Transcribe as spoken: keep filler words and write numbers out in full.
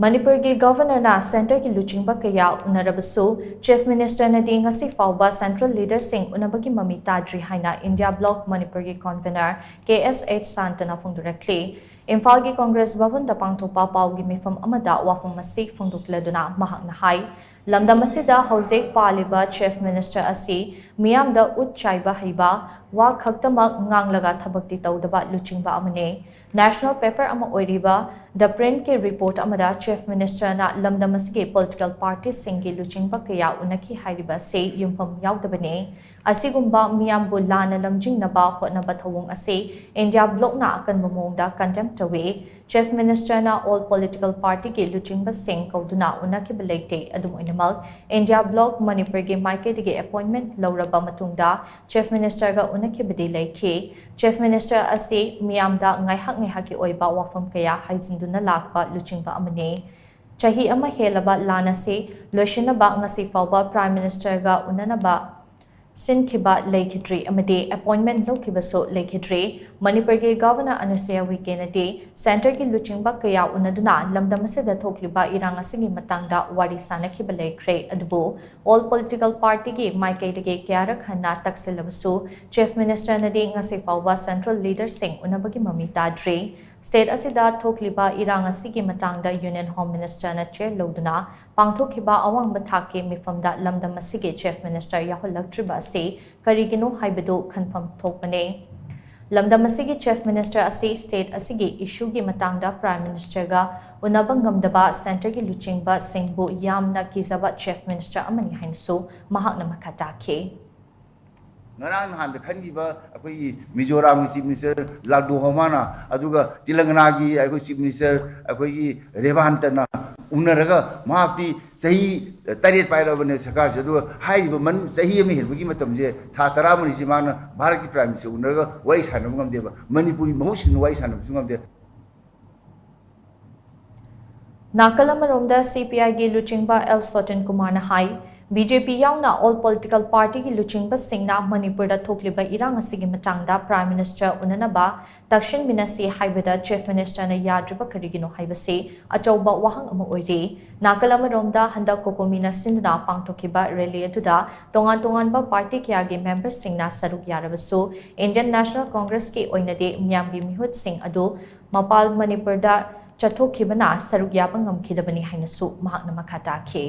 ꯃꯅꯤꯄꯨꯔꯒꯤ ꯒꯚꯔꯅꯔꯅ ꯁꯦꯟꯇꯔꯒꯤ ꯂꯨꯆꯤꯡꯕ ꯀꯌꯥ ꯎꯅꯔꯕꯁꯨ, ꯆꯤꯐ ꯃꯤꯅꯤꯁꯇꯔꯅꯗꯤ ꯉꯁꯤ ꯐꯥꯎꯕ ꯁꯦꯟꯇ꯭ꯔꯦꯜ ꯂꯤꯗꯔꯁꯤꯡ ꯎꯅꯕꯒꯤ ꯃꯃꯤ ꯇꯥꯗ꯭ꯔꯤ ꯍꯥꯏꯅ ꯏꯟꯗꯤꯌꯥ ꯕ꯭ꯂꯣꯛ ꯃꯅꯤꯄꯨꯔꯒꯤ ꯀꯣꯟꯚꯦꯅꯔ ꯀꯦ ꯑꯦꯁ ꯑꯩꯆ ꯁꯥꯟꯇꯅ ꯐꯣꯡꯗꯣꯔꯛꯂꯤ꯫ ꯏꯝꯐꯥꯜꯒꯤ ꯀꯣꯡꯒ꯭ꯔꯦꯁ ꯚꯕꯟꯗ ꯄꯥꯡꯊꯣꯛꯄ ꯄꯥꯎꯒꯤ ꯃꯤꯐꯝ ꯑꯃꯗ ꯋꯥꯐꯝ ꯑꯁꯤ ꯐꯣꯡꯗꯣꯛꯂꯗꯨꯅ ꯃꯍꯥꯛꯅ ꯍꯥꯏ, ꯂꯝꯗꯝ ꯑꯁꯤꯗ ꯍꯧꯖꯤꯛ ꯄꯥꯜꯂꯤꯕ ꯆꯤꯐ ꯃꯤꯅꯤꯁꯇꯔ ꯑꯁꯤ ꯃꯤꯌꯥꯝꯗ ꯎꯠ ꯆꯥꯏꯕ ꯍꯩꯕ, ꯋꯥ ꯈꯛꯇꯃꯛ ꯉꯥꯡꯂꯒ ꯊꯕꯛꯇꯤ ꯇꯧꯗꯕ ꯂꯨꯆꯤꯡꯕ ꯑꯃꯅꯤ꯫ ꯅꯦꯁꯅꯦꯜ ꯄꯦꯄꯔ ꯑꯃ ꯑꯣꯏꯔꯤꯕ ꯗ ꯄ꯭ꯔꯤꯟꯠꯀꯤ ꯔꯤꯄꯣꯔꯠ ꯑꯃꯗ ꯆꯤꯐ ꯃꯤꯅꯤꯁꯇꯔꯅ ꯂꯝꯗꯝ ꯑꯁꯤꯒꯤ ꯄꯣꯂꯤꯇꯤꯀꯦꯜ ꯄꯥꯔꯇꯤꯁꯤꯡꯒꯤ ꯂꯨꯆꯤꯡꯕ ꯀꯌꯥ ꯎꯅꯈꯤ ꯍꯥꯏꯔꯤꯕ ꯑꯁꯤ ꯌꯨꯝꯐꯝ ꯌꯥꯎꯗꯕꯅꯤ꯫ ꯑꯁꯤꯒꯨꯝꯕ ꯃꯤꯌꯥꯝꯕꯨ ꯂꯥꯟꯅ ꯂꯝꯖꯤꯡꯅꯕ ꯍꯣꯠꯅꯕ ꯊꯧꯑꯣꯡ ꯑꯁꯤ ꯏꯟꯗꯤꯌꯥ ꯕ꯭ꯂꯣꯛꯅ ꯑꯀꯟꯕ ꯃꯑꯣꯡꯗ ꯀꯟꯗꯦꯝ ꯇꯧꯏ꯫ ꯆꯤꯐ ꯃꯤꯅꯤꯁꯇꯔꯅ ꯑꯣꯜ ꯄꯣꯂꯤꯇꯤꯀꯦꯜ ꯄꯥꯔꯇꯤꯒꯤ ꯂꯨꯆꯤꯡꯕꯁꯤꯡ ꯀꯧꯗꯨꯅ ꯎꯅꯈꯤꯕ ꯂꯩꯇꯦ꯫ ꯑꯗꯨꯝ ꯑꯣꯏꯅꯃꯛ, ꯏꯟꯗꯤꯌꯥ ꯕ꯭ꯂꯣꯛ ꯃꯅꯤꯄꯨꯔꯒꯤ ꯃꯥꯏꯀꯩꯗꯒꯤ ꯑꯦꯄꯣꯏꯟꯃꯦꯟꯠ ꯂꯧꯔꯕ ꯃꯇꯨꯡꯗ ꯆꯤꯐ ꯃꯤꯅꯤꯁꯇꯔꯒ ꯎꯅꯈꯤꯕꯗꯤ ꯂꯩꯈꯤ꯫ ꯆꯤꯐ ꯃꯤꯅꯤꯁꯇꯔ ꯑꯁꯤ ꯃꯤꯌꯥꯝꯗ ꯉꯥꯏꯍꯥꯛ ꯉꯥꯏꯍꯥꯛꯀꯤ ꯑꯣꯏꯕ ꯋꯥꯐꯝ ꯀꯌꯥ ꯍꯥꯏꯖꯤꯟꯗꯨꯅ ꯂꯥꯛꯄ ꯂꯨꯆꯤꯡꯕ ꯑꯃꯅꯤ꯫ ꯆꯍꯤ ꯑꯃ ꯍꯦꯜꯂꯕ ꯂꯥꯟ ꯑꯁꯤ ꯂꯣꯏꯁꯤꯟꯅꯕ ꯉꯁꯤ ꯐꯥꯎꯕ ꯄ꯭ꯔꯥꯏꯝ ꯃꯤꯅꯤꯁꯇꯔꯒ ꯎꯅꯅꯕ ꯁꯤꯟꯈꯤꯕ ꯂꯩꯈꯤꯗ꯭ꯔꯤ ꯑꯃꯗꯤ ꯑꯦꯄꯣꯏꯟꯃꯦꯟꯠ ꯂꯧꯈꯤꯕꯁꯨ ꯂꯩꯈꯤꯗ꯭ꯔꯤ꯫ ꯃꯅꯤꯄꯨꯔꯒꯤ ꯒꯚꯔꯅꯔ ꯑꯅꯨꯁꯨꯏꯌꯥ ꯎꯏꯀꯦꯅꯗꯤ ꯁꯦꯟꯇꯔꯒꯤ ꯂꯨꯆꯤꯡꯕ ꯀꯌꯥ ꯎꯅꯗꯨꯅ ꯂꯝꯗꯝ ꯑꯁꯤꯗ ꯊꯣꯛꯂꯤꯕ ꯏꯔꯥꯡ ꯑꯁꯤꯒꯤ ꯃꯇꯥꯡꯗ ꯋꯥꯔꯤ ꯁꯥꯅꯈꯤꯕ ꯂꯩꯈ꯭ꯔꯦ꯫ ꯑꯗꯨꯕꯨ ꯑꯣꯜ ꯄꯣꯂꯤꯇꯤꯀꯦꯜ ꯄꯥꯔꯇꯤꯒꯤ ꯃꯥꯏꯀꯩꯗꯒꯤ ꯀꯌꯥꯔꯛ ꯍꯟꯅ ꯇꯛꯁꯤꯜꯂꯕꯁꯨ, ꯆꯤꯐ ꯃꯤꯅꯤꯁꯇꯔꯅꯗꯤ ꯉꯁꯤ ꯐꯥꯎꯕ ꯁꯦꯟꯇ꯭ꯔꯦꯜ ꯂꯤꯗꯔꯁꯤꯡ ꯎꯅꯕꯒꯤ ꯃꯃꯤ ꯇꯥꯗ꯭ꯔꯤ꯫ ꯁ꯭ꯇꯦꯠ ꯑꯁꯤꯗ ꯊꯣꯛꯂꯤꯕ ꯏꯔꯥꯡ ꯑꯁꯤꯒꯤ ꯃꯇꯥꯡꯗ ꯌꯨꯅꯤꯌꯟ ꯍꯣꯝ ꯃꯤꯅꯤꯁꯇꯔꯅ ꯆꯦꯌꯔ ꯂꯧꯗꯨꯅ ꯄꯥꯡꯊꯣꯛꯈꯤꯕ ꯑꯋꯥꯡꯕ ꯊꯥꯛꯀꯤ ꯃꯤꯐꯝꯗ ꯂꯝꯗꯝ ꯑꯁꯤꯒꯤ ꯆꯤꯐ ꯃꯤꯅꯤꯁꯇꯔ ꯌꯥꯎꯍꯜꯂꯛꯇ꯭ꯔꯤꯕ ꯑꯁꯤ ꯀꯔꯤꯒꯤꯅꯣ ꯍꯥꯏꯕꯗꯨ ꯈꯟꯐꯝ ꯊꯣꯛꯄꯅꯤ꯫ ꯂꯝꯗꯝ ꯑꯁꯤꯒꯤ ꯆꯤꯐ ꯃꯤꯅꯤꯁꯇꯔ ꯑꯁꯤ ꯁ꯭ꯇꯦꯠ ꯑꯁꯤꯒꯤ ꯏꯁꯨꯒꯤ ꯃꯇꯥꯡꯗ ꯄ꯭ꯔꯥꯏꯝ ꯃꯤꯅꯤꯁꯇꯔꯒ ꯎꯅꯕ ꯉꯝꯗꯕ ꯁꯦꯟꯇꯔꯒꯤ ꯂꯨꯆꯤꯡꯕꯁꯤꯡꯕꯨ ꯌꯥꯝꯅ ꯀꯤꯖꯕ ꯆꯤꯐ ꯃꯤꯅꯤꯁꯇꯔ ꯑꯃꯅꯤ ꯍꯥꯏꯅꯁꯨ ꯃꯍꯥꯛꯅ ꯃꯈꯥ ꯇꯥꯈꯤ꯫ ꯉꯔꯥꯡ ꯅꯍꯥꯟꯗ ꯈꯟꯈꯤꯕ ꯑꯩꯈꯣꯏꯒꯤ ꯃꯤꯖꯣꯔꯥꯝꯒꯤ ꯆꯤꯐ ꯃꯤꯅꯤꯁꯇꯔ ꯂꯥꯜꯗꯨ ꯍꯣꯃꯥꯅ, ꯑꯗꯨꯒ ꯇꯦꯂꯪꯒꯅꯥꯒꯤ ꯑꯩꯈꯣꯏ ꯆꯤꯐ ꯃꯤꯅꯤꯁꯇꯔ ꯑꯩꯈꯣꯏꯒꯤ ꯔꯦꯕꯥꯟꯇꯅ ꯎꯅꯔꯒ, ꯃꯍꯥꯛꯇꯤ ꯆꯍꯤ ꯇꯔꯦꯠ ꯄꯥꯏꯔꯕꯅꯦ ꯁꯔꯀꯥꯔꯁꯦ, ꯑꯗꯨꯒ ꯍꯥꯏꯔꯤꯕ ꯃꯟ ꯆꯍꯤ ꯑꯃ ꯍꯦꯟꯕꯒꯤ ꯃꯇꯝꯁꯦ, ꯊꯥ ꯇꯔꯥꯃꯔꯤꯁꯦ ꯃꯥꯅ ꯚꯥꯔꯠꯀꯤ ꯄ꯭ꯔꯥꯏꯝ ꯃꯤꯅꯤꯁꯇꯔ ꯎꯅꯔꯒ ꯋꯥꯔꯤ ꯁꯥꯟꯅꯕ ꯉꯝꯗꯦꯕ, ꯃꯅꯤꯄꯨꯔꯤ ꯃꯍꯨꯠ ꯁꯤꯟꯅ ꯋꯥꯔꯤ ꯁꯥꯟꯅꯕꯁꯨ ꯉꯝꯗꯦ꯫ ꯅꯥꯀꯜ ꯑꯃꯔꯣꯝꯗ ꯁꯤ ꯄꯤ ꯑꯥꯏꯒꯤ ꯂꯨꯆꯤꯡꯕ ꯑꯦꯜ ꯁꯣꯇꯟ ꯀꯨꯃꯥꯔꯅ ꯍꯥꯏ, ꯕꯤ ꯖꯦ ꯄꯤ ꯌꯥꯎꯅ all political partyꯒꯤ ꯂꯨꯆꯤꯡꯕꯁꯤꯡꯅ ꯃꯅꯤꯄꯨꯔꯗ ꯊꯣꯛꯂꯤꯕ ꯏꯔꯥꯡ ꯑꯁꯤꯒꯤ ꯃꯇꯥꯡꯗ Prime Minister ꯎꯅꯅꯕ ꯇꯛꯁꯤꯟꯃꯤꯟꯅꯁꯤ ꯍꯥꯏꯕꯗ Chief Ministerꯅ ꯌꯥꯗ꯭ꯔꯤꯕ ꯀꯔꯤꯒꯤꯅꯣ ꯍꯥꯏꯕꯁꯤ ꯑꯆꯧꯕ ꯋꯥꯍꯪ ꯑꯃ ꯑꯣꯏꯔꯤ꯫ ꯅꯥꯀꯜ ꯑꯃꯔꯣꯝꯗ ꯍꯟꯗꯛ COCOMIꯅ ꯁꯤꯟꯗꯨꯅ ꯄꯥꯡꯊꯣꯛꯈꯤꯕ rally ꯑꯗꯨꯗ ꯇꯣꯉꯥꯟ ꯇꯣꯉꯥꯟꯕ party ꯀꯌꯥꯒꯤ memberꯁꯤꯡꯅ ꯁꯔꯨꯛ ꯌꯥꯔꯕꯁꯨ Indian National Congressꯀꯤ ꯑꯣꯏꯅꯗꯤ ꯃꯤꯌꯥꯝꯒꯤ ꯃꯤꯍꯨꯠꯁꯤꯡ ꯑꯗꯨ ꯃꯄꯥꯜ ꯃꯅꯤꯄꯨꯔꯗ ꯆꯠꯊꯣꯛꯈꯤꯕꯅ ꯁꯔꯨꯛ ꯌꯥꯕ ꯉꯝꯈꯤꯗꯕꯅꯤ ꯍꯥꯏꯅꯁꯨ ꯃꯍꯥꯛꯅ ꯃꯈꯥ ꯇꯥꯈꯤ꯫